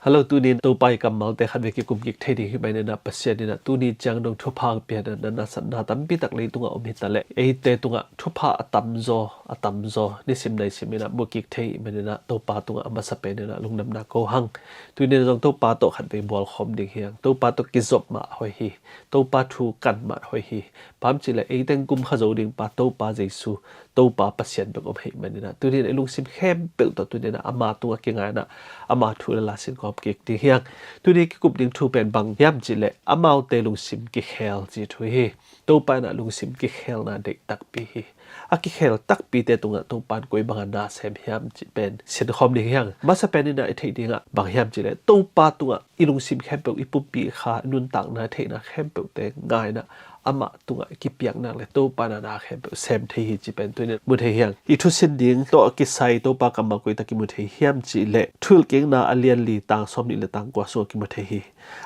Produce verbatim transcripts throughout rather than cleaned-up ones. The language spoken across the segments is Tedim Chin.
Hello, tuni in Topa i kammalte khat vei kikum kik thei ding hi manin ah, Pasian in ah tuni ciang dong thupha hong pia in ah, na nasatna tampi tak leitungah om hi ta leh, eite tungah thupha a tamzaw, a tamzaw nisim naisim in ah mu kik thei hi manin ah, Topa tungah a masa pen in ah lungdamna ko hang. Tuni in ah zong Topa tawh khat vei bual khawm ding hi hang. Topa tawh kizop mah hoih hi. Topa thu kan mah hoih hi. Bang hang hiam cih leh ei teng kum kha zo ding pa Topa Jesu, Topa Pasian bek om hi manin ah, tuni in ah i lungsim khempeuh tawh tuni in ah ama tungah kinga in ah, ama thu le la sin khawm kik ding hi hang. Tuni kikum ding thu pen bang hiam cih leh, amaute lungsim kikhel ci thu hi. Topa in ah lungsim kikhelna deih takpi hi. A kikhel takpite tungah Topa in koi bangah na sem hiam cih pen sin khawm ding hi hang. Masa pen in ah i theih dingah bang hiam cih leh, Topa tungah i lungsim khempeuh, i pumpi, i kha, i nuntakna, i theihna khempeuhte nga in ah amah tungah i kipiak nak leh Topa in ah na khempeuh sem thei hi cih pen tuni in mu thei hi hang. I thusin ding tawh a kisai Topa kammal koi tak kimu thei hiam cih leh, Thuhilhkikna a lian li, tang sawmnih le tang kua sungah kimu thei hi.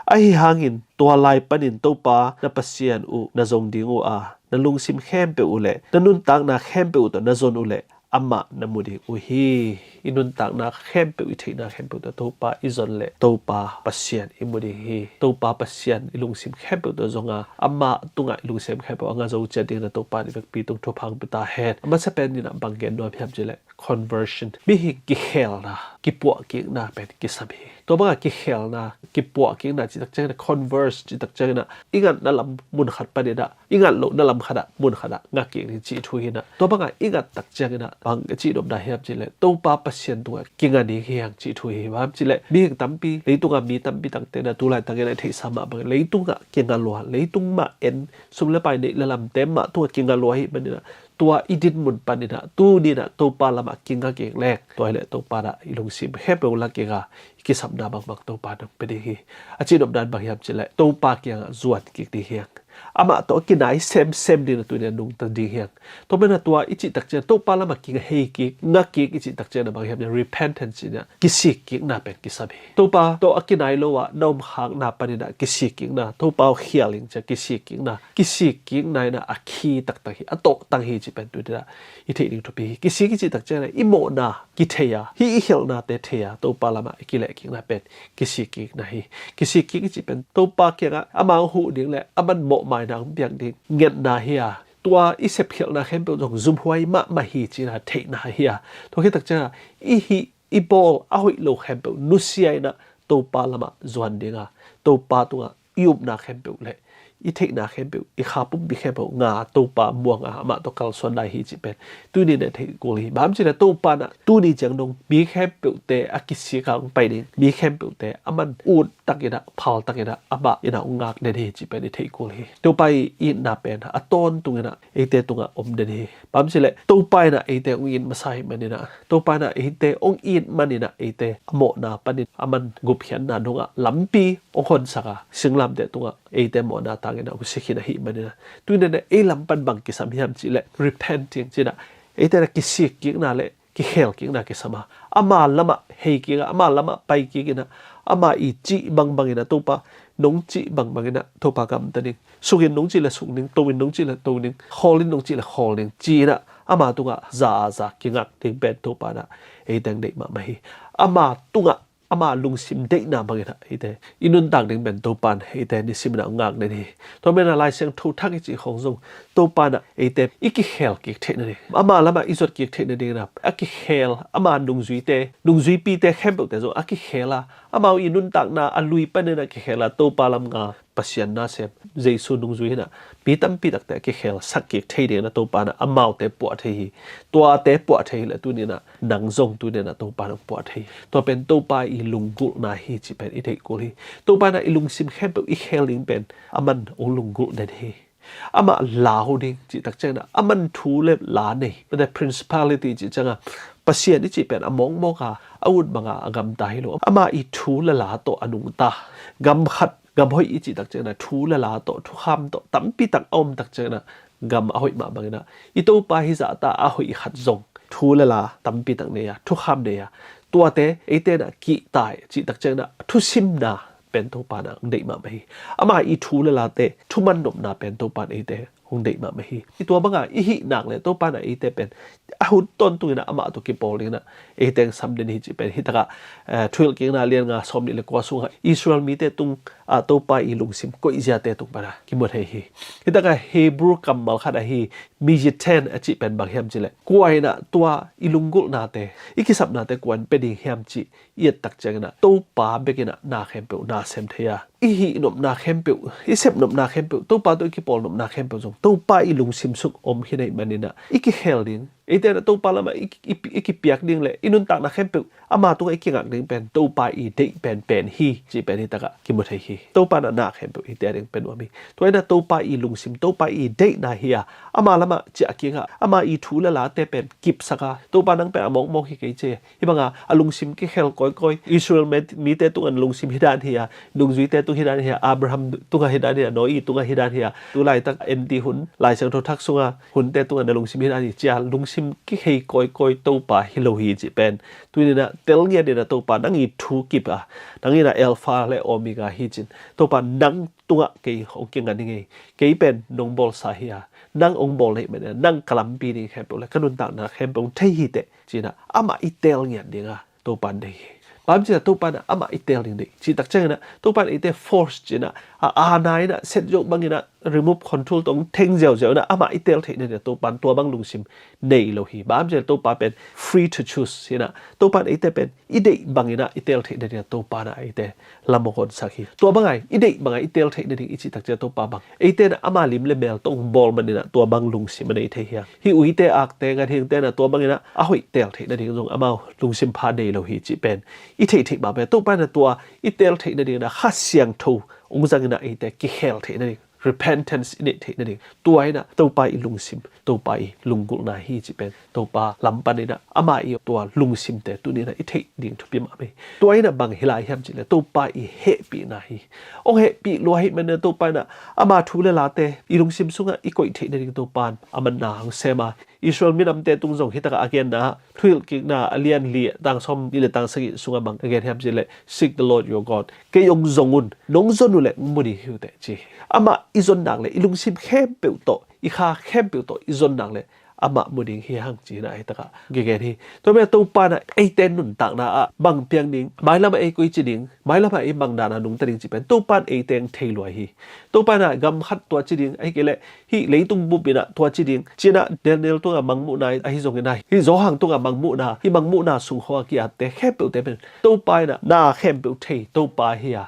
Ahi hangin tua lai panin Topa na Pasian uh na zong ding uh a, na lungsim khempeuh uh leh na nuntakna khempeuh uh tawh na zon uh leh amah na mu ding uh hi. I nuntakna khempeuh, i theihna khempeuh tawh Topa i zon leh Topa Pasian i mu ding hi. Topa Pasian i lungsim khempeuh tawh zong a, amah tungah i lungsim khempeuh a nga zo ciat dingin ah Topa in i vekpi tung thupha hong pia ta hen. A masa pen in ah bang gen nuam hiam cih leh, conversion, mihing kikhelna, kipuahkikna pen kisam hi. Tua bangah kikhelna, kipuahkikna cih tak ciangin ah, converse cih tak ciangin ah, i ngatna lam mun khat panin ah i ngat lohna lam khat ah, mun khat ah nga kik ding cih thu hi in ah, tua bangah i ngat tak ciangin ah bang ka cih nopna hiam cih leh, Topa Pasian tungah kinga ding hi hang cih thu hi. Bang hang hiam cih leh, mihing tampi, leitungah mi tampi takte in ah tu laitak in ah i theihsa mah bangin leitungah kinga lua, leitung mah en, sum le pai, neih le lamte mah tungah kinga lua hi manin ah, tua i dinmun panin ah tuni in ah Topa lamah kinga kik leng, tua hi leh Topa in ah i lungsim khempeuh la kinga, i kisapna bangbang Topa in hong pia ding hi. A cih nopna in bang hiam cih leh, Topa kiangah zuan kik ding hi hang. Amah tawh a kinai semsem dingin ah tuni in ah nungta ding hi hang. Tua manin ah tua i cih tak ciang Topa lamah kinga, hei kik, nga kik i cih tak ciang in ah bang hiam cih leh, repentance in ah kisikkikna pen kisam hi. Topa tawh a kinai lo ah na omkhakna panin ah kisikkikna, Topa aw khial ing ci-a kisikkikna, kisikkikna in ah a khi taktak hi, a tawhtang hi cih pen tuni in ah i theih ding thupi hi. Kisik i cih tak ciang in ah i mawhna kithei a, hih i khialhnate thei a, Topa lamah i kilehkikna pen kisikkikna hi. Kisikkik i cih pen Topa kiangah amah hong huh ding leh aman mawhmaina hong piak ding ngetna hi a, tua i sepkhialhna khempeuh zong zumhuai mahmah hi cih in ah theihna hi a, tua khit tak ciang in ah i hih i bawl a hoih lo khempeuh nusia in ah Topa lamah zuan ding a, Topa tungah i upna khempeuh leh i theihna khempeuh, i kha pumpi khempeuh nga Topa muang a, amah tawh kalsuan lai hi cih pen tuni in ah theih kul hi. Bang hang hiam cih leh, Topa in ah tuni ciang dong mi khempeuhte a kisik a hong pai ding, mi khempeuhte aman ut takin ah, phal takin ah, amah in ah hong ngak den hi cih pen i theih kul hi. Topa i itna pen a tawntung in ah eite tungah om den hi. Bang hang hiam cih leh, Topa in ah eite hong it masa ahih manin ah, Topa in ah eite hong it manin ah, eite a mawhna panin aman gupkhiatna dongah lampi hong honsak a, singlamteh tungah eite mawhna tangin ah hong si khin ahih manin ah, tuni in ah ei lam pan bang kisam hiam cih leh, repenting ci-in ah, eite in ah kisikkikna leh kikhelkikna kisam a, ama lamah hei kik a, ama lamah pai kik in ah, ama i cih bangbang in ah, Topa nong cih bangbang in ah Topa gamta ning, suk in nong cih leh suk ning, to in nong cih leh to ning, khawl in nong cih leh khawl ning ci-in ah, ama tungah za a za kingak ding pen Topa in ah eite hong deih mahmah hi. Ama tungah, ama lungsim deihna bangin ah eite i nuntak ding pen Topa in eite nisim in ah hong ngak den hi. Tua manin ah Lai Siangtho thak i cih khawng zong Topa in ah eite i kikhel kik theih nading, ama lamah i zuat kik theih nading in ah, a kikhel, ama nungzuite, nungzuipite khempeuhte zong a kikhel a, amau i nuntakna a lui panin ah kikhel a, Topa lam nga, Pasian na sem, Jesu nungzui in ah mi tampi takte a kikhelsak kik thei dingin ah Topa in ah amaute puah thei hi. Tuate puah thei hi leh tuni in ah nang zong tuni in ah Topa in hong puah thei hi. Tua pen Topa i lunggulhna hi cih pen i theih kul hi. Topa in ah i lungsim khempeuh i khel ding pen aman hong lunggulh den hi. Amah lau ding cih tak ciangin ah, aman thu le la nei, mate principality cih ciangin ah, Pasian i cih pen a mawkmawk a, a ut bang a, a gamta hi lo. Ama i thu le la tawh a nungta. Gam khat, gam hoih i cih tak ciangin ah, thu le la tawh, thukham tawh, tampi tak a om tak ciangin ah, gam a hoih mah bangin ah, i Topa hi zahta a hoih khat zong thu le la tampi tak nei a, thukham nei a, tuate eite in ah kihta cih tak ciangin ah, thusimna pen Topa in ah hong deih mahmah hi. Ama i thu le late thuman nopna pen Topa in eite hong deih mahmah hi. I tua banga i hih nak le Topa in ah eite pen a hun tawntung in ah amah tawh kipawl ding in ah eite hong sam den hi cih pen hi takah, eh, Thuhilhkikna lian nga sawm nih le kua sungah Israel mite tung ah Topa i lungsim koihziate tung pan ah kimu thei hi. Hi takah Hebrew kammal khat ahi miyithen a cih pen bang hiam cih leh kua in ah tua i lunggulhnate, i kisapnate kua in pia ding hiam cih i et tak ciangin ah Topa bek in ah na khempeuh na sem thei a, i hih nopna khempeuh, i sep nopna khempeuh, Topa tawh i kipawl nopna khempeuh zong Topa i lungsim sung om hi na hih manin ah i kikhel ding, eite in ah Topa lamah i, i, i kipiak ding le i nuntakna khempeuh ama tungah i kingak ding pen Topa i deih penpen hi cih pen hi takah kimu thei hi. Topa in ah na khempeuh i tia ding pen nuam hi. Tua in ah Topa i lungsim, Topa i deihna hi a, ama lamah ciah kik a, ama i thu le late pen kipsak a, Topa nang pen a mawkmawk hi kei ci. Hi banga a lungsim kikhel kawikawi. Israel mi, mite tungah lungsim hi dan hi a, nungzuite tung hi dan hi a, Abraham tungah hi dan hi a, Noah tungah hi dan hi a, tu laitak en ti hun, Lai Siangtho Thak sunga hunte tungah na lungsim hi dan hi cia, lungsim kihei kawikawi Topa hi lo hi cih pen tuni in ah tel ngiat in ah Topa nang i thu kip a, nang in ah Alpha le Omega hi cin, Topa nang tungah kei hong kinga ning ei, kei pen nong bawlsa hi a, nang hong bawl na hih manin ah nang ka lampi ding khempeuh le ka nuntakna khempeuh hong thei hi teh ci in ah amah i teel ngiat ding a Topa in deih hi. Bang hiam cih leh Topa in ah amah i teel ding deih. Cih tak ciangin ah Topa in eite force ci in ah a aana in ah set zawh bangin ah remote control tawh hong theng ziauziau in ah amah i teel theih nading ah Topa in tua bang lungsim nei lo hi. Bang hiam cih leh Topa pen free to choose hi in ah Topa in eite pen i deih bangin ah i teel theih nading ah Topa in ah eite lam hong honsak hi. Tua bang a i deih bang a i teel theih nading i cih tak ciang Topa bang, eite in ah ama lim le mel tawh hong bawl manin ah tua bang lungsim a nei thei hi a. Hih uite akte ganhingte in ah tua bangin ah a hoih teel theih nading zong amau lungsim pha nei lo hi cih pen i theih theih mah pen Topa in ah tua i teel theih nading in ah Kha Siangtho hong zangin ah eite kikhel theih nading, repentance i neih theih nading, tua in ah Topa i lungsim, Topa i lunggulhna hi cih pen Topa lam panin ah ama i tua lungsimte tuni in ah i theih ding thupi mahmah hi. Tua in ah bang hi lai hiam cih leh Topa i hehpihna hi. Hong hehpih lua ahih manin ah Topa in ah ama thu le late i lungsim sungah i koih theih nading Topa in a manna hong sem a, Israel minamte tung zong hi takah a genna ah Thuhilhkikna a lian li tang sawm nih le tang sagih sungah bang a gen hiam cih leh, "Seek the Lord your God." Kei hong zong un, nong zon uh leh hong mu ding hi uh teh ci hi. Amah i zon nak le i lungsim khempeuh tawh, i kha khempeuh tawh i zon nak le amah mu ding hi hang ci hi in ah hi takah kigen hi. Tua manin ah Topa in ah eite nuntakna ah bang piang ding, mailam ah ei koici ding, mailam ah ei bang dan a nungta ding cih pen Topa in eite hong thei lua hi. Topa in ah gam khat tuaci ding, ahih kei leh hih leitung bup in ah tuaci ding ci in ah Daniel tungah mangmuhna ahi zongin ah, hih Johan tungah mangmuhna, hih mangmuhna sung khawng a ki-atte khempeuhte pen Topa in ah na khempeuh thei Topa hi a,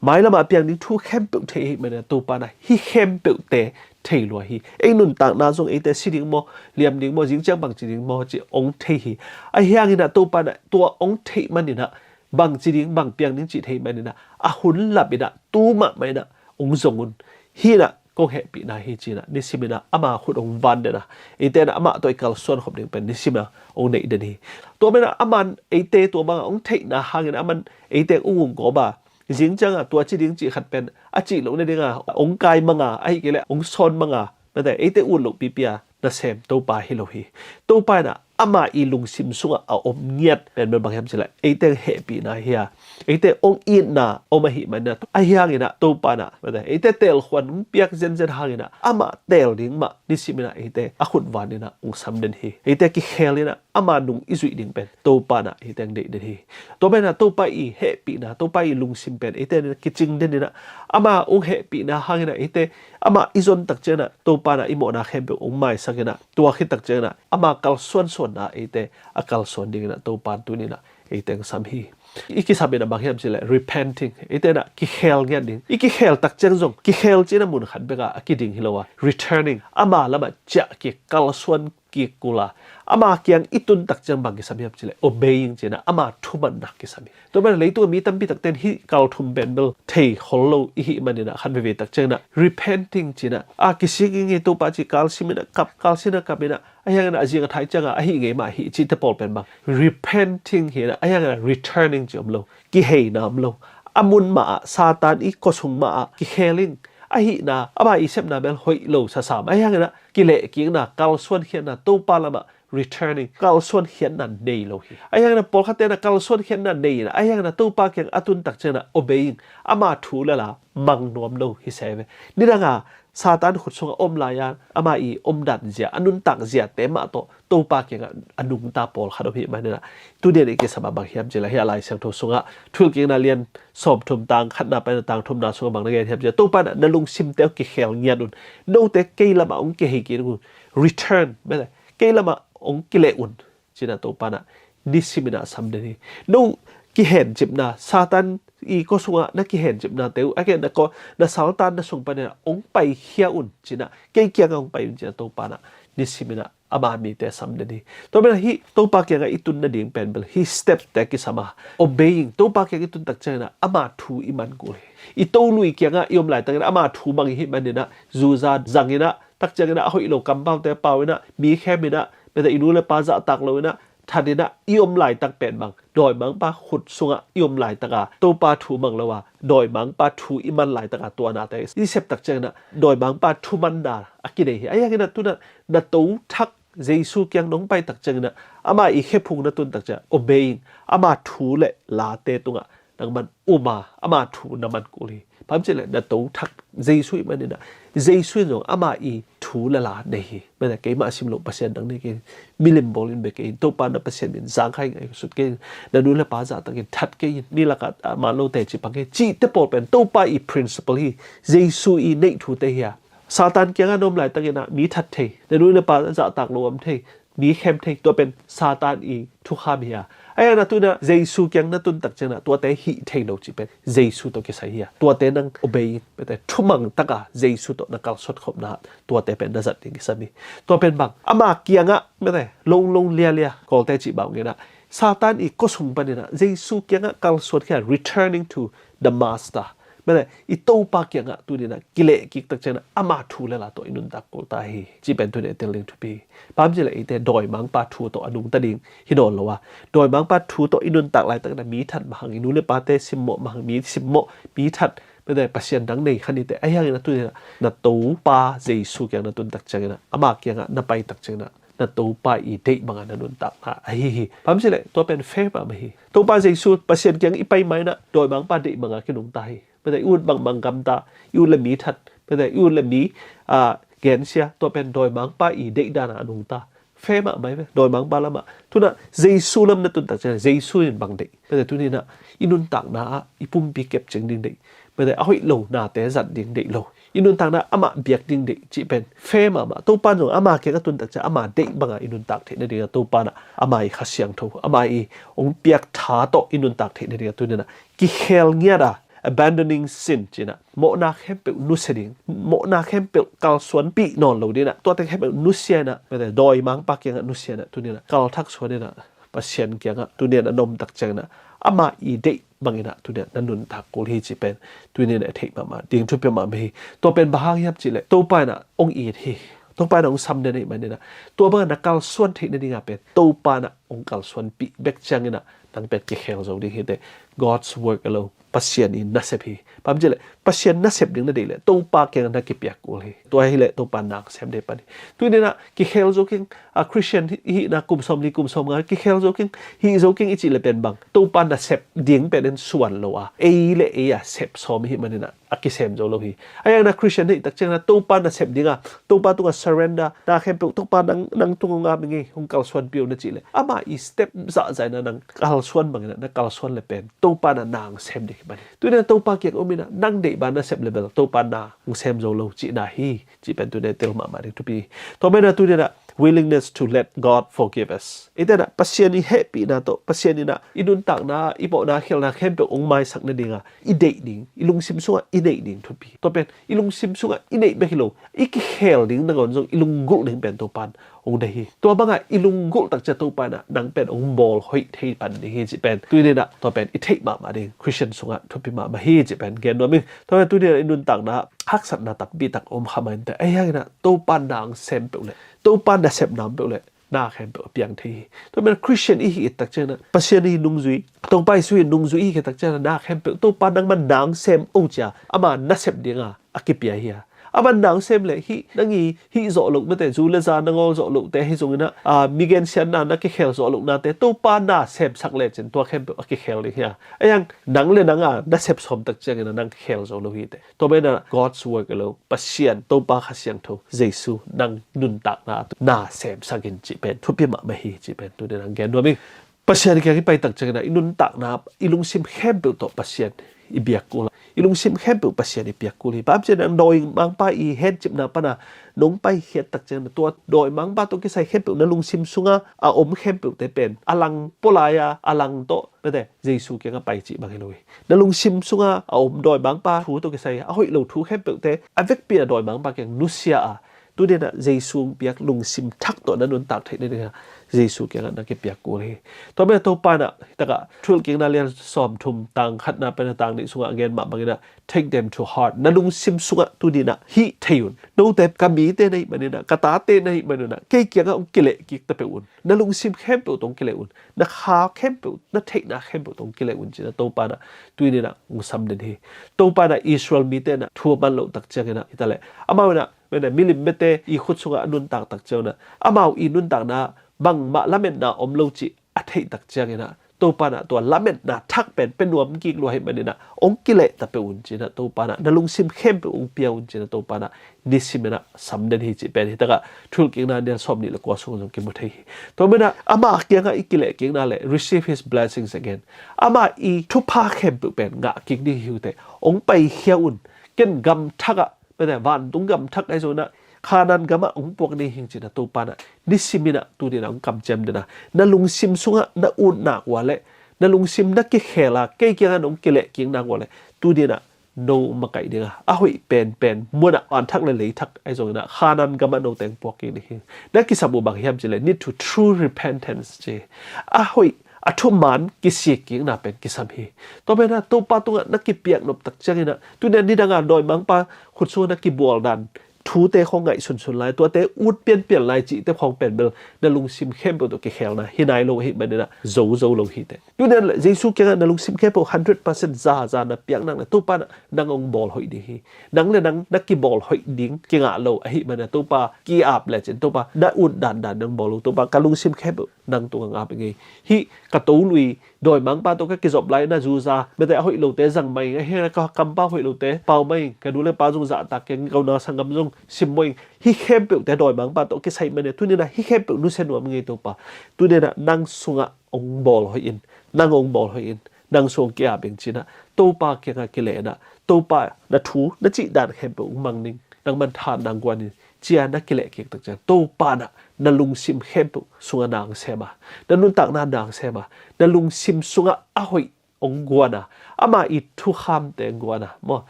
mailam ah piang ding thu khempeuh thei ahih manin ah Topa in ah hih khempeuhte thei lua hi. Ei nuntakna zong eite si ding maw, liam ding maw, zingciang bangci ding maw cih hong thei hi. Ahi hangin ah Topa in ah tua hong theih manin ah bangci ding, bang piang ding cih thei manin ah a hun lap in ah tu mahmah in ah hong zong un. Hih in ah kong hehpihna hi ci in ah nisim in ah ama khut hong van den a, eite in ah amah tawh i kalsuan khop ding pen nisim in ah hong neih den hi. Tua manin ah aman eite tua bang a hong theihna hangin ah aman eite hong umgawp a, zingciang a tuaci ding cih khat pen a cih loh nading a hong kai mang a, ahih kei leh hong sawn mang a, mate eite ut loh pipi a nasem Topa hi lo hi. Topa in ah ama i lungsim sungah a om ngiat pen bel bang hiam cih leh eite hehpihna hi a, eite hong itna om ahih manin ah, ahi hangin ah Topa in ah, mate eite teelkhuan hong piak zenzen hangin ah amah teel ding mah nisim in ah eite a khut van in ah hong sam den hi. Eite kikhel in ah ama nung i zuih ding pen Topa in ah eite hong deih den hi. Tua manin ah Topa i hehpihna, Topa i lungsim pen eite in ah kicing den in ah ama hong hehpihna hangin ah eite amah i zon tak ciangin ah Topa in ah i mawhna khempeuh hong maisak in ah, tua khit tak ciangin ah ama kalsuansuanna eite a kalsuan dingin ah Topa in tuni in ah eite hong sam hi. I kisam in ah bang hiam cih leh repenting, eite in ah kikhel ngiat ding. I kikhel tak ciang zong, kikhel ci in ah mun khat bek ah a kiding hi lo a, returning, ama lamah ciah kik, kalsuan kik kul a, ama kiang i tun tak ciang bang kisam hiam cih leh obeying ci in ah ama thumanna kisam hi. Tua manin ah leitung a mi tampi takte in hih kal thum pen bel thei khol lo i hih manin ah khat veivei tak ciangin ah repenting ci in ah, a kisik ing ei Topa ci, kalsim in ah kap, kalsim in ah kap in ah, ahi hangin ah a zing a thai ciang a ahi ngei mah hi cihte pawl pen bang, repenting hi in ah, ahi hangin ah returning ci om lo, kiheina om lo. A mun mah ah, Satan i khuasung mah ah kikhel ing. Ahihna, ama i sepna bel hoih lo sasam, ahi hangin ah kilehkikna, kalsuankhiatna, Topa lamah returning, kalsuan khiatna nei lo hi. Ahi hangin ah pawlkhatte in ah kalsuan khiatna nei in ah, ahi hangin ah Topa kiang a tun tak ciangin ah obeying, ama thu le la mang nuam lo hi se ve. Nidang a Satan khut sungah om lai-a ama i omdan zia, a nuntak ziate mah tawh Topa kiangah a nungta pawlkhat om hi manin ah, tuni in i kisam ah bang hiam cih leh, hih a Lai Siangtho sungah Thuhilhkikna lian sawmthum, tang khatna pan tang thumna sungah bang na gen hiam cih leh, Topa in ah na lungsimte hong kikhel ngiat un, note kei lamah hong kihei kik un, return, mete, kei lamah hong kileh un, ci-in ah Topa in ah nisim in ah sam den hi. No kihencipna, Satan i kua sungah na kihencipnate uh, a ke na kua, na saltanna sung panin ah hong paikhia un, ci-in ah, kei kiangah hong pai un, ci-in ah Topa in ah nisim in ah ama mite sam den hi. Tua manin ah hih Topa kiangah i tun nading pen bel hih step te kisam a, obeying, Topa kiangah i tun tak ciangin ah ama thu i man kul hi. I tolui kiangah i om laitakin ama thu mang i hih manin ah, zuza zangin ah, tak ciangin ah a hoih lo kampaute pau in ah, mi khem in ah, mete, i nu le pa zahtak lo in ah, that in ah i om laitak pen bang, dawimangpa khut sungah i om laitak a, Topa thu mang lo a, dawimangpa thu i man laitak a, tua nate i sep tak ciangin ah dawimangpa thu manna a kinei hi. Ahi hangin ah tu-in ah na to thak Jesu kiang nong pai tak ciangin ah, ama i khephung na tun tak ciangin ah obeying, ama thu le late tungah nangman um a, ama thu na man kul hi. Bang hiam cih leh na to thak Jesu i hih manin ah, Jesu in zong ama i thu le la nei hi. Mete, keimah a sim loh Pasian dang nei kei, milim bawl in bia kei in, Topa na Pasian min zangkhai ngai sut kei in, na nu le pa zahtakin that kei in, mi lakah a man lo teci pang kei in, cihte pawl pen Topa i principle hi. Jesu i neih thute hi a. Satan kiangah na om laitakin ah mi that thei, na nu le pa zahtak lo om thei, mi khem thei, tua pen Satan i thukham hi a. Ahi hangin ah tu-in ah Jesu kiang na tun tak ciangin ah tuate hih thei lo cih pen Jesu tawh kisai hi a. Tuate nang obey in, mete, thumang tak a Jesu tawh na kalsuan khopna, tuate pen na zat ding kisam hi. Tua pen bang, ama kiangah, mete, longlong lialia, Kawlte cih bang in ah, Satan i kua sung panin ah Jesu kiangah kalsuan khia, returning to the master. Mete, i Topa kiangah tuni-in ah kileh kik tak ciangin ah ama thu le la tawh i nuntak kul ta hi, cih pen tuni-in ah i tel ding thupi hi. Bang hiam cih leh eite dawimangpa thu tawh a nungta ding hi nawn lo a, dawimangpa thu tawh i nuntak laitakin ah mi that mah hang, i nu le pate simmawh mah hang, mi simmawh, mi that, mete, Pasian dang nei kha ni teh. Ahi hangin ah tuni-in ah na Topa Jesu kiang na tun tak ciangin ah, ama kiangah na pai tak ciangin ah, na Topa i deih banga na nuntakna ahi hi. Bang hiam cih leh tua pen fair mahmah hi. Topa Jesu, Pasian kiang i pai ma-in ah dawimangpa deih banga kinungta hi. Mete, i ut bangbang gamta, i ut le mi that, mete, i ut le mi, ah, gensia, tua pen dawimangpa i deih dan a nungta. Fair mahmah hi ve, dawimangpa lamah. Tu-in ah Jesu lam na tun tak ciangin ah Jesu in bang deih, mete, tuni-in ah i nuntakna ah i pumpi kepcing ding deih, mete, a hoih lo nate zat ding deih lo, i nuntakna amah biak ding deih cih pen fair mahmah. Topa in zong ama kiang a tun tak ciang ama deih banga i nuntak theih nading a, Topa in ah ama i Kha Siangtho, ama i hong piak tha tawh i nuntak theih nading a, tuni-in ah kikhel ngiat a, abandoning sin, ci-in ah mawhna khempeuh nusia ding, mawhna khempeuh kalsuanpih nawn lo ding in ah, tuate khempeuh nusia in ah, mete, dawimangpa kiangah nusia in ah, tuni-in ah kalthak suan in ah, Pasian kiangah tuni-in ah na om tak ciangin ah, ama i deih bangin ah tuni-in ah na nuntak kul hi cih pen tuni-in ah i theih mahmah ding thupi mahmah hi. Tua pen bang hang hiam cih leh Topa in ah hong it hi. Topa in ah hong sam den ahih manin ah, tua bangah na kalsuan theih nading a pen Topa in ah hong kalsuanpih bek ciangin ah nang pen kikhel zo ding hi teh. God's work alone. Pasian i nasep hi. Bang hiam cih leh Pasian nasep ding na deih leh Topa kiangah na kipiak kul hi. Tua hi leh Topa in na hong sem ding pan hi. Tuni-in ah kikhel zo keng, a, Christian hi, hihna kum sawmli kum sawmnga kikhel zo keng, hih zo keng i cih leh pen bang, Topa nasep ding pen in suan lo a, ei le ei a sep sawm i hih manin ah a kisem zo lo hi. Ahi hangin ah Christian na hih tak ciangin ah Topa nasep ding a, Topa tungah surrender, na khempeuh Topa nang, nang tungah ngam ing ei, hong kalsuanpih o na cih leh, ama i step zahzah in ah nang kalsuan bangin ah na kalsuan leh pen Topa in ah na hong sem ding hi pan hi. Tuni-in ah Topa kiang om in ah nang deih bang nasep leh bel Topa in na hong sem zo lo cihna hi, cih pen tuni-in ah i tel mahmah ding thupi hi. Tua manin ah tuni-in ah willingness to let God forgive us. Eite in ah Pasian i hehpihna tawh, Pasian in ah i nuntakna, i mawhna khialhna khempeuh hong maisak nading a i deih ding, i lungsim sungah i neih ding thupi. Tua pen i lungsim sungah i neih bek hi lo, i kikhel ding nangawn zong i lunggulh ding pen Topa in hong deih hi. Tua bangah i lunggulh tak ciang Topa in ah nang pen hong bawl hoih thei pan ding hi cih pen tuni-in ah tua pen i theih mahmah ding, Christian sungah thupi mahmah hi cih pen gen nuam ing. Tua pen tuni-in ah i nuntakna haksatna tampi tak om kha mah inteh. Ahi hangin ah Topa in na hong sem peuh leh, Topa nasepna om peuh leh, na khempeuh a piang thei hi. Tua manin Christian i hih tak ciangin ah, Pasian i nungzui, Topa Jesu i nungzui i hih tak ciangin ah, na khempeuh Topa nangman na hong sem o ci-a ama nasep ding a a kipia hi a. A man nang sem le hih nang i hih zawh loh mete, zu le za na ngawl zawh lohte ahi zongin ah, a, mi gensiatna na kikhel zawh lohnate Topa na semsak lecin tua khempeuh a kikhel ding hi a. A hiang nang le nang a na sep sawm tak ciangin ah nang khel zo lo hi teh. Tua manin ah God's work alone, Pasian Topa Kha Siangtho Jesu nang nuntakna ah na semsak in cih pen thupi mahmah hi cih pen tuni nang gen nuam ing. Pasian kiang i pai tak ciangin ah i nuntakna, i lungsim khempeuh tawh Pasian i biak kul a, i lungsim khempeuh Pasian i biak kul hi. Bang hang hiam cih leh dawi mangpa i hencipna pan a nong paikhiat tak ciangin ah tua dawi mangpa tawh kisai khempeuh na lungsim sunga a om khempeuhte pen a lang pua lai a, a lang tawh mete Jesu kiangah pai cih bang hi lo hi. Na lungsim sunga a om dawi mangpa thu tawh kisai a hoih lo thu khempeuhte a vekpi a dawi mangpa kiang nusia a, tuni in ah Jesu hong piak lungsim thak tawh na nuntak theih nading ah Jesu kiangah na kipiak kul hi. Tua manin ah Topa in ah hi tak ah Thuhilhkikna lian sawmthum tang khatna pan a tang nih sungah a gen mah bangin ah, "Take them to heart." Na lungsim sungah tuni in ah hih thei un. Note ka mite na hih manin ah, ka tate na hih manin ah, kei kiangah hong kileh kik ta peuh un. Na lungsim khempeuh tawh hong kileh un. Na kha khempeuh, na theihna khempeuh tawh hong kileh un cih in ah Topa in ah tuni in ah hong sam den hi. Topa in ah Israel mite in ah thu a man loh tak ciangin ah hi ta leh, amau in ah mete, milim mete i khut sungah a nuntak tak ciangin ah amau i nuntakna bangmah lametna om lo cih a theih tak ciangin ah Topa in ah tua lametna thak pen pia nuam kik lua ahih manin ah hong kileh ta peuh un cih in ah Topa in ah na lungsim khempeuh hong pia un cih in ah Topa in ah nisim in ah sam den hi cih pen hi tak ah Thuhilhkikna lian sawmnih le kua sungah zong kimu thei hi. Tua manin ah ama kiangah i kileh kikna le receive his blessings again, ama i thupha khempeuh pen ngah kik ding hi uh teh. Hong paikhia un. Ken gam thak ah mete, vantung gam thak ahi zongin ah Khanaan gamah hong puak ding hi ing cih in ah Topa in ah nisim in ah tuni in ah hong kamciam den a, na lungsim sungah na ut nak uh leh, na lungsim na kikhel a kei kiangah nong kileh kik nak uh leh, tuni in ah no makaih ding a, a hoih penpen mun ah, van thak le lei thak ahi zongin ah Khanaan gamah note hong puak kik ding hi. Na kisam uh bang hiam cih leh need to true repentance ci. A hoih, a thuman kisik kikna pen kisam hi. Tua manin ah Topa tungah na kipiak nop tak ciangin ah tuni in ah nidang a dawi mangpa khut sungah na kibual dan thute khawng ngaihsunsun lai, tuate ut pianpian lai cihte khawng pen bel na lungsim khempeuh tawh kikhelna hi nai lo ahih manin ah zo zo lo hi teh. Tuni in ah Jesu kiangah na lungsim khempeuh hundred percent zaza na piak nak leh Topa in ah nang hong bawl hoih ding hi. Nang le nang na kibawl hoih ding kingah lo ahih manin ah Topa ki-ap lecin Topa na ut dandan nang bawl lo, Topa ka lungsim khempeuh nang tungah ap ing ei. Hih ka tolui dawi mangpa tawh ka kizop lai in ah zu za mete, a hoih lote zang mah ing, a hia ka kampau hoih lote pau mah ing, ka nu le pa zong zahtak keng, ka unau sanggam zong simmawh ing. Hih khempeuhte dawi mangpa tawh kisai mah in ah tuni in ah hih khempeuh nusia nuam ing ei Topa. Tuni in ah nang sungah hong bawl hoih in, nang hong bawl hoih in, nang sung hong ki-ap ing ci in ah Topa kiangah kileh in ah Topa na thu na cih dan khempeuh hong mang ning, nangman tha nang guan in ci a na kileh kik tak ciang Topa in ah na lungsim khempeuh sungah na hong sem a, na nuntakna na hong sem a, na lungsim sungah a hoih hong guan a, ama i thukhamte hong guan a maw,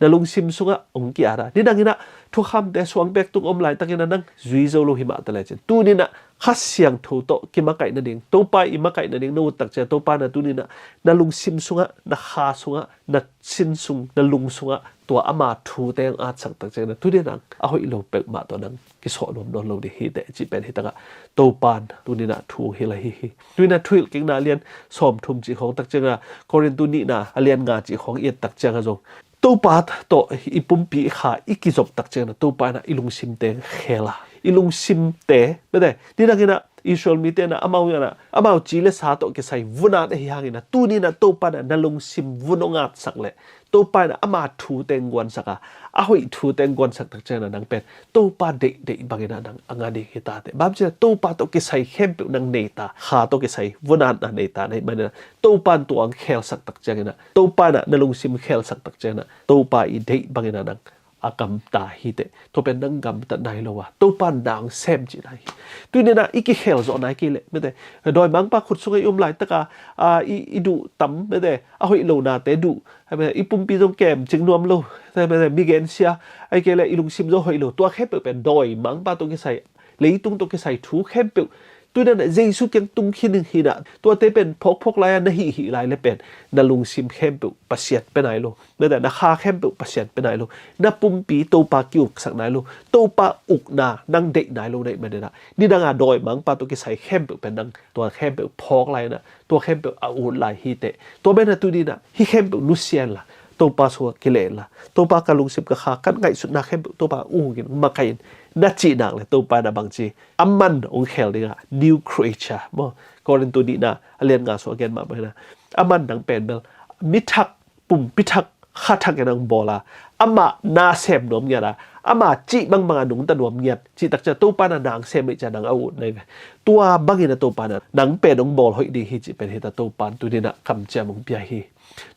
na lungsim sungah hong ki-at a. Nidang in ah thukhamte suang pek tung om laitakin ah nang zui zo lo hi mah ta lecin, tuni in ah Kha Siangtho tawh kimakaih nading, Topa i makaih nading na ut tak ciang Topa in ah tuni in ah na lungsim sungah, na kha sungah, na sin sung, na lung sungah tua ama thute hong atsak tak ciang in ah tuni in ah a hoih lo peuhmah tawh nang kisawh nuam nawn lo ding hi teh cih pen hi tak ah Topa in tuni in ah thu hong hilh ahi hi. Tuni in ah Thuhilhkikna lian sawmthum cih khawng tak ciang ah Korintu nihna a lian nga cih khawng i et tak ciang ah zong Topa tawh i pumpi i kha i kizop tak ciang in ah Topa in ah i lungsimte hong khel a, i lungsimte mete, nidang in ah Israel mite in ah amau in ah amau ci le sa tawh kisai vun at ahi hangin ah tuni in ah Topa in ah na lungsim vun hong atsak leh Topa in ah ama thute hong guansak a, a hoih thute hong guansak tak ciang in ah nang pen Topa deihdeih bangin ah nang a nga ding hi ta teh. Bang hang hiam cih leh Topa tawh kisai khempeuh nang nei ta, kha tawh kisai vun atna nei ta na hih manin ah Topa in tua hong khelsak tak ciang in ah, Topa in ah na lungsim khelsak tak ciang in ah Topa i deih bangin ah nang a gamta hi teh. Tua pen nang gamta nai lo a, Topa in na hong sem cihna hi. Tuni in ah i kikhel zawh nai kei leh mete, dawi mangpa khut sungah i om laitak a, a, i, i duh tam mete, a hoih lonate duh, mete, i pumpi zong kemcing nuam lo, mete, mi gensia, ahih kei leh i lungsim zong hoih lo, tua khempeuh pen dawi mangpa tawh kisai, leitung tawh kisai thu khempeuh tuni in ah Jesu kiang tung khin in ah tuate pen phawkphawk lai a na hihhih lai leh pen na lungsim khempeuh Pasian pia nai lo, na, na kha khempeuh Pasian pia nai lo, na pumpi Topa ki-uksak nai lo, Topa ukna nang deih nai lo na hih manin ah nidang a dawi mangpa tawh kisai khempeuh pen nang tua khempeuh phawk lai in ah tua khempeuh a ut lai hi teh. Tua manin ah tuni in ah hih khempeuh nusia inla, Topa sungah kileh inla, Topa ka lungsim ka kha, ka ngaihsutna khempeuh Topa ung in makaih in, na cih nak le Topa in a bangci, aman hong khel ding a, new creature maw. Korintu nihna a lian nga sung a gen mah bangin a, aman nang pen bel mi thak, pumpi thak, kha thak in hong bawl a, amah na sem nuam ngiat a, ama cih bangbang a nungta nuam ngiat, cih takciang Topa in a nang sem ahih ciang nang a ut na hi ve. Tua bangin a Topa in a nang pen hong bawl hoih ding hi cih pen hi ta, Topa in tuni in a kamciam hong pia hi.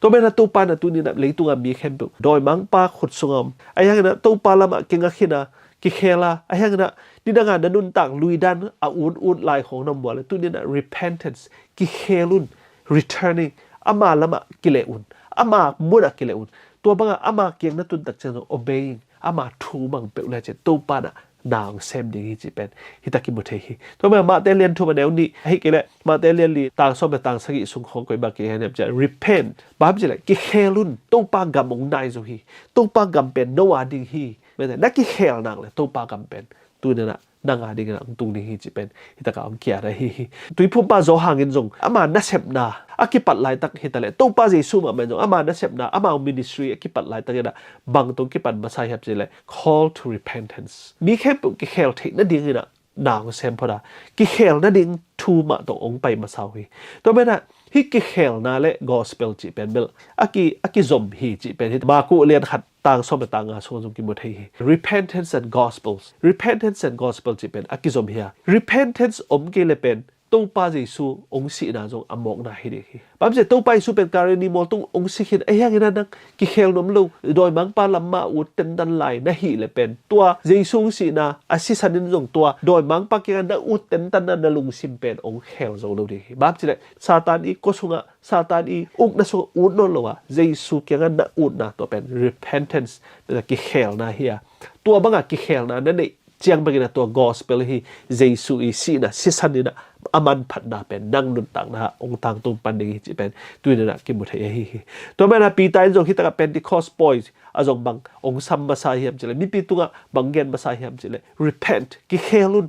Tua manin a Topa in a tuni in a leitung a mi khempeuh dawimangpa khut sungah om, ahi hangin a Topa lamah kinga khin a, kikhel a, ahi hangin a nidang a na nuntak lui dan a ut ut lai khawng na om uh leh, tuni in a repentance, kikhel un, returning, ama lamah kileh un, ama mun ah kileh un. Tua bang a ama kiang na tun takciang zong obeying, ama thu bang peuh le cin Topa in a nang sem ding hi cih pen hi ta kimu thei hi. Tua manin a Matthai lian thum a neu nih, ahih kei leh Matthai lian li tang sawm le tang sagih sung khawng koi bang kigen hiam cih leh, repent, bang hiam cih leh kikhel un, Topa gam hong nai zo hi. Topa gam pen no a ding hi. Mete, na kikhel nak le Topa gam pen tuni in a nang a dingin a hong tung ding hi cih pen hi tak a hong kiat ahi hi. Tuiphumpa Johan in zong ama nasepna a kipat laitak hi ta leh, Topa Jesu mahmah in zong ama nasepna, ama ministry a kipat laitak in a bang tawh kipan masa hiam cih leh call to repentance. Mi khempeuh kikhel theih nadingin a nang sem phot a, kikhel nading thu mah tawh hong pai masa uh hi. Tua manin a hih kikhelna le gospel cih pen bel a ki, a kizom hi cih pen hi. Marku lian khat tang sawm le tang nga sungah zong kimu thei hi. Repentance and gospels. Repentance and gospel cih pen a kizom hi a. Repentance om kei le pen Topa Jesu hong sihna zong a mawkna hi ding hi. Bang hiam cih leh Topa Jesu pen Kalvari mual tung hong si khin, ahi hangin a nang kikhel nuam lo, dawimangpa lam mah ut tentan lai na hih le pen tua Jesu hong sihna a sisan in zong tua dawimangpa kiangah na ut tentan a na lungsim pen hong khel zo lo ding hi. Bang hiam cih leh Satan i kua sungah, Satan i ukna sungah ut nawn lo a, Jesu kiangah na utna tua pen repentance, na kikhelna hi a. Tua bang a kikhelna na neih ciang bangin a tua gospel hi, Jesu i sihna sisan in a a manphatna pen nang nuntakna ah hong tangtung pan ding hi cih pen tuni in a kimu thei ahi hi. Tua manin a Peter in zong hi tak a Pentecost pawi a zong bang hong sam masa hiam cih leh, mipi tungah bang gen masa hiam cih leh, repent, kikhel un.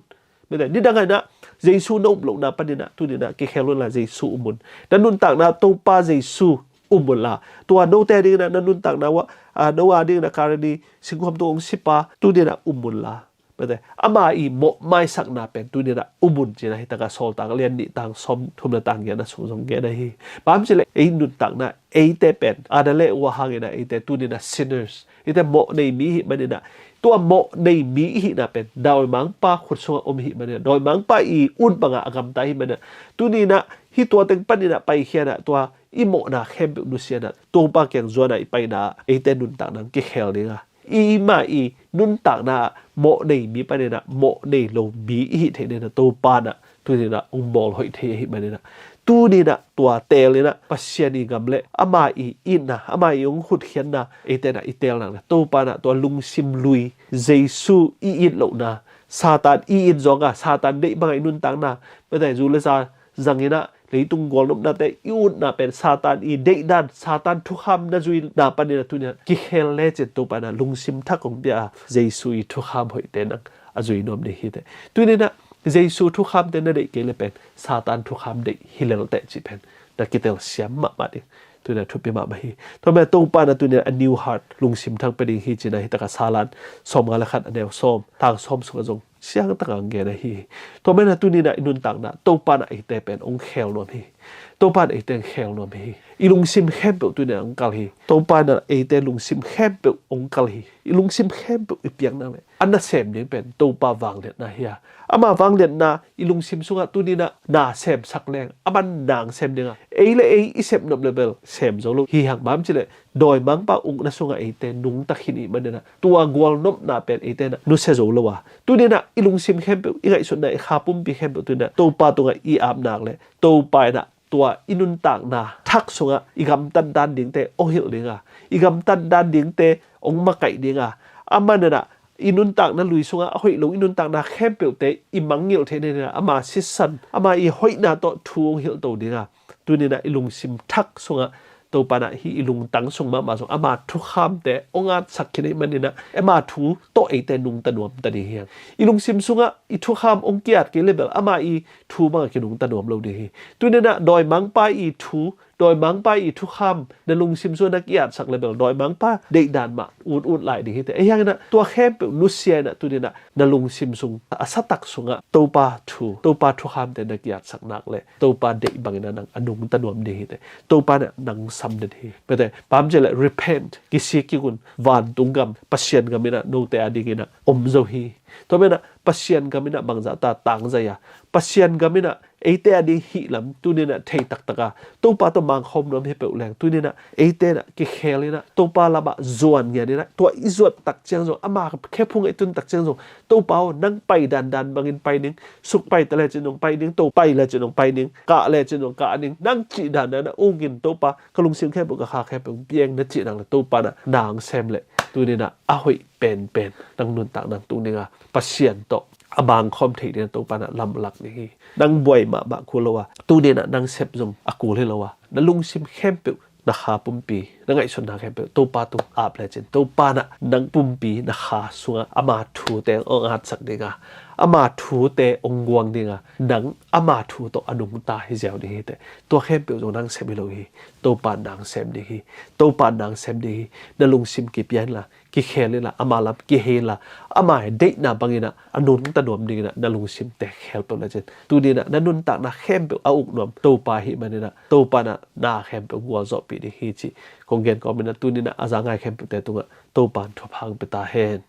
Mete, nidang a in a Jesu na um lohna panin a tuni in a kikhel unla Jesu um un. Na nuntakna Topa Jesu um unla, tua note dingin a na nuntakna uah, a, no a dingin a Kalvari singkhuam tung hong sipa tuni in a um unla, mete, ama i mawh maisakna pen tuni in a um un ci-in a hi tak a Sawltak lian nih tang sawm thum le tang giat na sung zong gen ahi hi. Bang hiam cih leh ei nuntakna, eite pen Adam le Eva hangin a eite tuni in a sinners, eite mawh nei mi i hih manin a, tua mawh nei mi i hihna pen dawimangpa khut sungah om i hih manin a, dawimangpa i ut bang a a gamta i hih manin a, tuni in a hih tua teng panin a paikhia in a tua i mawhna khempeuh nusia in a Topa kiang zuan a i paina ah eite nuntakna hong kikhel ding a, i, i mah i nuntakna ah mawh nei mi panin a mawh nei lo mi i hih theih nadingin a Topa in a tuni in a hong bawl hoih thei ahih manin a, tuni in a tua teel in a Pasian i gam le ama i itna, ama i hong hutkhiatna eite in a i teel nak le, Topa in a tua lungsim lui, Jesu i it lohna, Satan i it zawng a, Satan deih bang a i nuntakna, mete, zu le za zang in a leitung gualnopnate i utna pen Satan i deihdan, Satan thukham na zuina panin a tuni in a kikhel le cin Topa in a lungsim thak hong pia a, Jesu i thukham hoihte nang a zui nuam ding hi teh. Tuni in a Jesu thukhamte na deih kei le pen Satan thukham deih hi lel teh cih pen na kitelsiam mahmah ding. Tuni in a thupi mahmah hi. Tua manin a Topa in a tuni in a new heart, lungsim thak pia ding hi ci-in a hi tak a Salan sawmnga le khat a neu sawm, tang sawm sungah zong siang tak a hong gen ahi hi. Tua manin a tuni in a i nuntakna Topa in a eite pen hong khel nuam hi. Topa in a eite hong khel nuam hi. I lungsim khempeuh tuni in a hong kal hi. Topa in a eite lungsim khempeuh hong kal hi. I lungsim khempeuh i piak nak le a nasem ding pen Topa vangliatna hi a, ama vangliatna i lungsim sungah tuni in a na semsak leng, aman nang sem ding a, ei le ei i sep nop le bel sem zo lo hi hang. Bang hiam cih leh dawimangpa ukna sungah eite nungta khin i hih manin a, tua gualnopna pen eite in a nusia zo lo a, tuni in a i lungsim khempeuh, i ngaihsutna, i kha pumpi khempeuh tuni in a Topa tungah i ap nak le, Topa in a tua i nuntakna thak sungah i gamtat dan dingte hong hilh ding a, i gamtat dan dingte hong makaih ding a, aman in a i nuntakna lui sungah a hoih lo i nuntakna khempeuhte i mangngilh theih nadingin a ama sisan, ama i hoihna tawh thu hong hilhto ding a, tuni in a i lungsim thak sungah Topa in a hih i lungtang sung mahmah zong ama thukhamte hong atsak khin ahih manin a, ama thu tawh eite nungta nuamta ding hi hang. I lungsim sungah i thukham hong ki-at kei le bel ama i thu bang a kinungta nuam lo ding hi. Tuni in a dawimangpa i thu Dawimangpa i thukham na lungsim sungah na ki-atsak le bel dawimangpa deihdan mah ut ut lai ding hi teh. Ahi hangin ah tua khempeuh nusia in ah tuni in ah na lungsim sung a satak sungah Topa thu, Topa thukhamte na ki-atsak nak le Topa deih bangin ah nang a nungta nuam ding hi teh. Topa in ah nang sam den hi. Bete, bang hiam cih leh repent, kisik kik un, vantung gam, Pasian gam in ah note a dingin ah om zo hi. Tua manin ah Pasian gam in ah bangzah ta tangzai a, Pasian gam in ah eite a ding hih lam tuni in ah thei taktak a, Topa tawh mangkhawm nuam hi peuh leng tuni in ah eite in ah kikhel in ah Topa lamah zuan ngiat in ah, tua i zuat tak ciang zong, ama khephung i tun tak ciang zong, Topa aw, nang pai dandan bangin pai ning, suk pai ta lecin hong pai ning, to pai lecin hong pai ning, kah lecin hong kah ning, nang cih dandan a ungin Topa, ka lungsim khempeuh, ka kha khempeuh hong piang na cih nak le Topa in ah nang sem le tuni in ah a hoih penpen nang nuntak nang tung ding a, Pasian tawh a mangkhawm thei ding a Topa in ah lamlak ding hi. Nang buai mahmah kul lo a, tuni in ah nang sep zong a kul hi lo a, na lungsim khempeuh, na kha pumpi, na ngaihsutna khempeuh Topa tung ap lecin Topa in ah nang pumpi, na kha sungah ama thute hong atsak ding a, ama thute hong guang ding a, nang ama thu tawh a nungta hi ziau ding hi teh. Tua khempeuh zong nang sem hi lo hi. Topa in nang sem ding hi. Topa in nang sem ding hi. Na lungsim kipia inla, kikhel inla, ama lam kihei inla, ama deihna bangin ah a nungta nuam dingin ah na lungsimte khel peuh lecin tuni in ah na nuntakna khempeuh a uk nuam Topa ahih manin ah Topa in ah na khempeuh gualzawhpih ding hi cih kong gen kawmin ah tuni in ah a za ngai khempeuhte tungah Topa in thupha hong pia ta hen.